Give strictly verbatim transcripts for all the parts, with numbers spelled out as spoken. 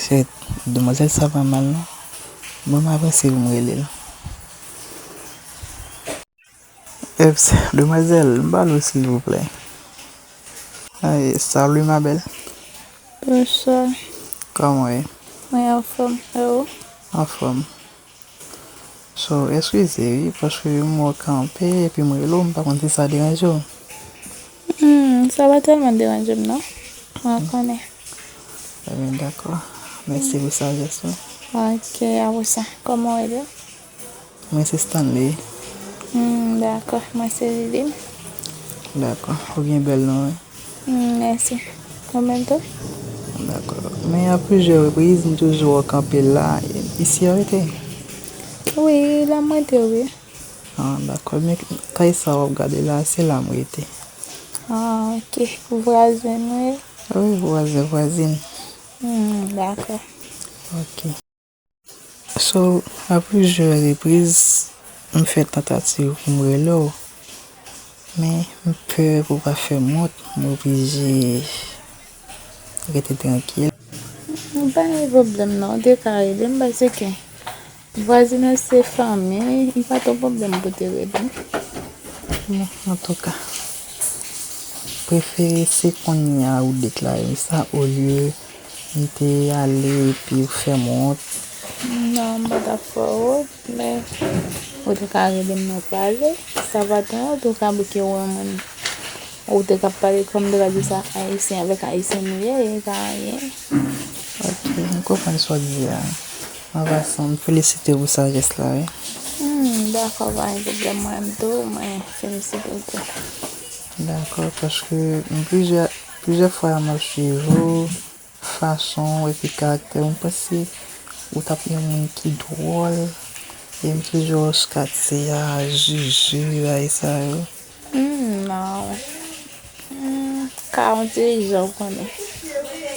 Shit, demwazèl sa pa mal non. Bon, m avanse pou m rele l. Eps, demwazèl, m pale w silvouplè. Ay, salut ma belle. Bonswa. Kòman w ye? Mwen anfòm, e ou? Anfòm. So, eskize wi, paske m wè w kanpe epi m rele w, m pa konn si sa deranje w. Hmm, sa pa tèlman deranje m non. Mwen konnen. Ebyen, dakò. Mèsi pou sajès ou. Ok, apre sa, kòman w rele? Mwen se Stanley. Hmm, dakò, mwen se Lily. Dakò, ou gen bèl non, wi. Hmm, mèsi. Ou menm tou? Dakò. Men a plizyè repriz, m toujou wè w kanpe la. Isi a w rete? Wi, la m rete, wi. Ah, dakò. Men kay sa w ap gade la, se la m rete. Ah, ok. Vwazen, wi. Wi, vwazen, vwazin. Hmm, dakò. Ok. So, a plizyè repriz, m fè tantativ pou m rele w, men m pè pou w pa fè m wont, m oblije rete trankil. M pa gen pwoblèm non, ou te ka rele m paske vwazinaj se fanmi, li pa t yon pwoblèm pou te rele m. Bon, antouka, prefere se kounye a ou deklare m sa olye m te ale epi ou fè m wont. Non, m pa t ap fè w wont, men ou te ka rele m nan pale. Sa pa t wont, ou ka bouke wè moun. Ou te ka pale kòm m te ka di sa, ayisyen avèk ayisyen nou ye, e pa anyen. Ok, m konprann sa w di a. An pasan, m felisite w pou sajès la, wi. Hmm, dakò, pa gen pwoblèm, mwen menm tou, mwen felisite w tou. Dakò, paske m plizyè, plizyè fwa m ap swiv ou, fason w epi karaktè w, m panse ou t ap yon moun ki dwòl, e m toujou wè w sou katye a, Juju, bagay sa yo. Hmm, non. Hmm, ka yon ti jan w konnen.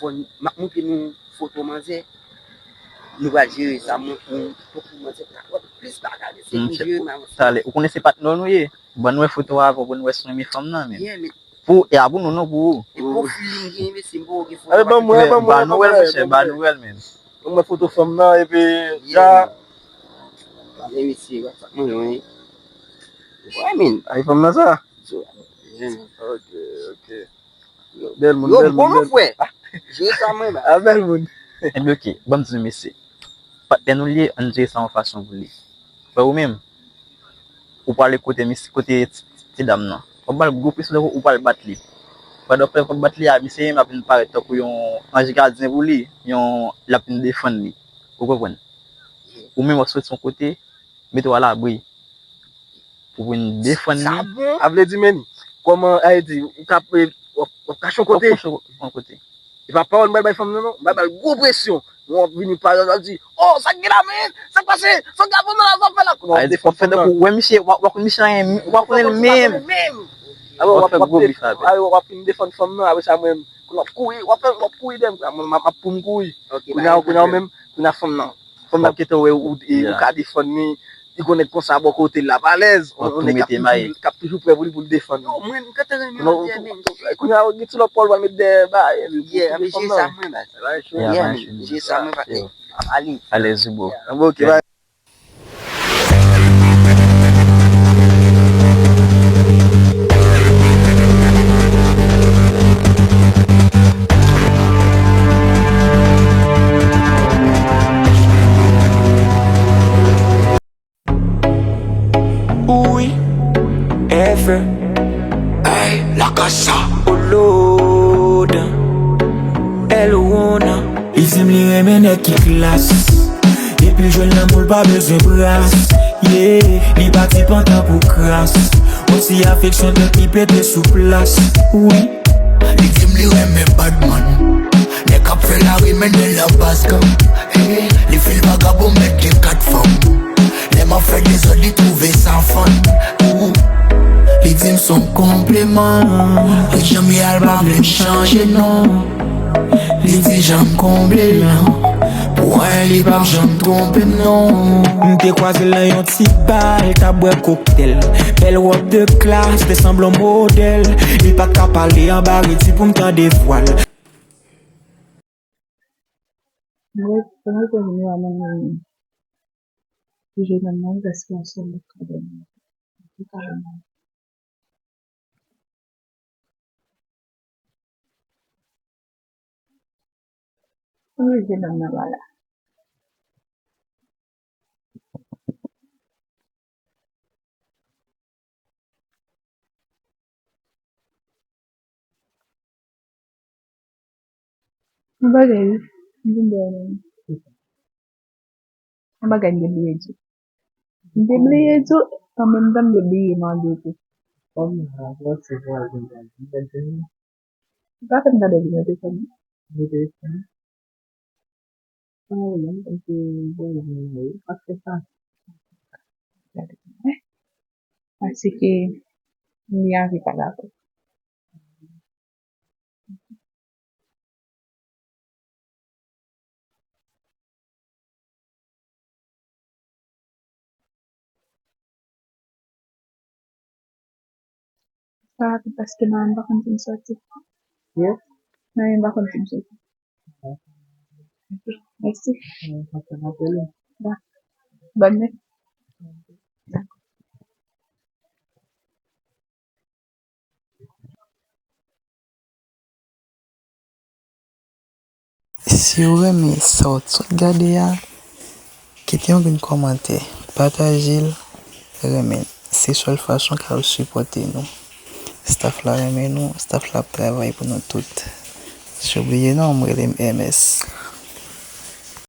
Fò n, m ap montre nou foto manzè. Nou pral jere sa, mwen, pou, pou, pou manzè ka wè plis bagay, se pou jere m avanse. Talè, ou konnen se patnè nou ye. Ban nou wè foto a avan pou nou wè si nou renmen fanm nan, men. Yeah, men. Pou, e a pou nou, non, pou ou. E pwofil li m gen, mesye, m poko gen foto. Ban nou wè l, monchè, ban nou wè l, men. Mwen foto fanm nan, epi, yeah, ja. Mesye, WhatsApp mwen, wi. Wè, men. Ay, fanm nan sa? Yeah, men. Ok, ok. Bèl moun, bèl moun, bèl moun. Jere sa mwen ba. Ah, bèl moun. Ebyen, ok, ban m di nou, mesye. Patnè nou li ye, ann jere sa yon fason pou li. Wè ou menm, ou prale kote mis, kote ti, ti dam nan. W ap ba l gwo presyon, tankou ou pral bat li. Pandan w ap bat li a, misye menm ap vin parèt tankou yon anj gadyen pou li, yon, l ap vin defann li. Ou konprann? Ou menm w ap soti yon kote, mete w alabri. Pou vin defann li. Sa bon? A vle di, men, kòman, a di, ou ka, w ap, w ap kache yon kote? W ap kache yon kote. E pa pawòl m pral bay fanm nan, non. M pral bay gwo presyon. Mwen ap vini pa, ap di, "Oh, sa k gen la, men? Sa k pase? Sa k ap fè la, sa k ap fè la?" Kounye a w ap defann fanm nan. Wè misye, w ap, w ap konn misye, w ap konnen l menm. Apre w ap, w ap, w ap fin defann fanm nan, apre sa mwen, kounye a w ap kouri, w ap fè, w ap kouri dèyè m, mwen m ap, ap pou m kouri. Kounye a, kounye a w menm, kounye a fanm nan. Fanm nan ap gentan wè ou, ou ka defann li, li gon nèg konsa bò kote l, l ap alèz. Yon nèg k ap toujou, k ap toujou prè pou li, pou l defann li. Yo, mwen, m gentan renmen w dèyè menm. Kounye a, gen ti lòt pawòl w pral met dèyè, ba, yeah, m jere sa mwen, ba. Yeah, man, jere sa mwen, ba. Alèz, bro. Ok, bye. Wi, ever. Ay, la casa. Olod. El Wona. Li di m li renmen nèg ki klas. Depi l jwenn lanmou, l pa bezwen bras. Yeah, li pati pantan pou kras. Yon ti afeksyon tank li pete sou plas. Wi. Li di m li renmen badman. Nèg k ap fè lari mennen l an baz gang. Hey, li fil vagabon, mèt Jan m ye a l pa vle m chanje non. Li di jan m konble l. Pou anyen li p ap janm twonpe m non. M te kwaze l nan yon ti ba, l t ap bwè koktèl. Bèl wòb de klas, te sanble yon modèl. Li pa t ka pale anba redi pou m tande vwa l. Mwen, mwen te vini a mwen menm. Ti jenòm nan, li prèske yon sèl lòt ka dòmi. Li pa renmen. Mwen, jenòm nan pa la. Yon bagay wi, m vin dèyè nou. Yon bagay m te bliye di w. M te bliye di w, an menm tan m te bliye mande w tou. Kòm avanse vwazen pa di bèl tèm. Ou pa fè m gade li nan telefòn nan? Nan telefòn? Pa wè non, m panse voye mwen la wi. Paske sa. Gade mwen. Paske li avè pa dakò. Sa rapid paske mwen menm m pa konn si m soti. Yes. Mwen menm m pa konn si m soti. Ok. Mèsi. Mwen kontan apele. Ba. Bòn nwit. Dakò. Si w renmen sa w t sot gade a, kite yon grenn kòmantè, pataje l, renmen l. Se sèl fason w ka sipòte nou. Staff la renmen nou, staff la ap travay pou nou tout. Si w bliye non, m rele m M S.